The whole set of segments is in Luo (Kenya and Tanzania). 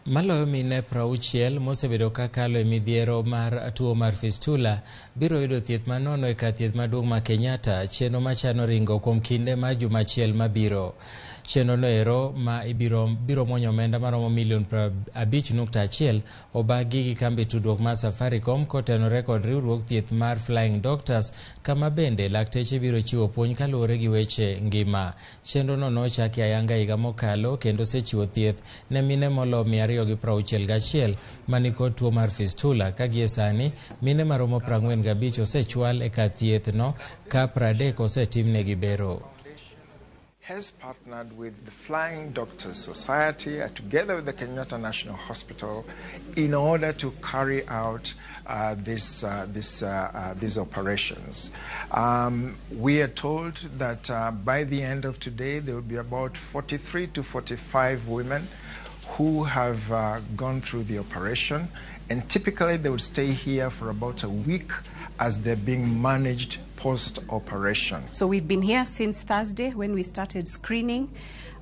Maloyo mine 60 mosebedo kakalo e midhiero mar tuo mar fistula biro yudo thieth manono e kar thieth maduong' ma Kenyatta, chenro machano ringo kuom kinde mar juma achiel mabiro. Chenro no ero ma ibiro biro muonyo omenda maromo milion 50.1 obagi gi kambi tudruok mar Safaricom kotenore kod riwruog thieth mar Flying Doctors, kama bende lakteche biro chiwo puonj kaluwore gi weche ngima. Chenro no nochaki ayanga higa mokalo kendo osechiwo thieth ne mine molo 261 manikod tuo mar fistula, ka gie sani mine maromo 45 osechwal e kar thieth no ka 30 osetimnegi bero. Has partnered with the Flying Doctors Society together with the Kenyatta National Hospital in order to carry out these operations. We are told that by the end of today there will be about 43 to 45 women who have gone through the operation, and typically they will stay here for about a week as they're being managed post-operation. So we've been here since Thursday when we started screening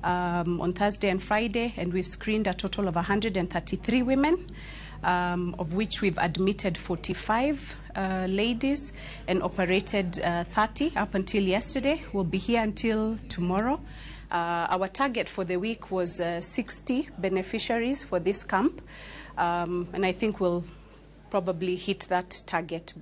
on Thursday and Friday, and we've screened a total of 133 women, of which we've admitted 45 ladies and operated 30 up until yesterday. We'll be here until tomorrow. Our target for the week was 60 beneficiaries for this camp, and I think we'll probably hit that target.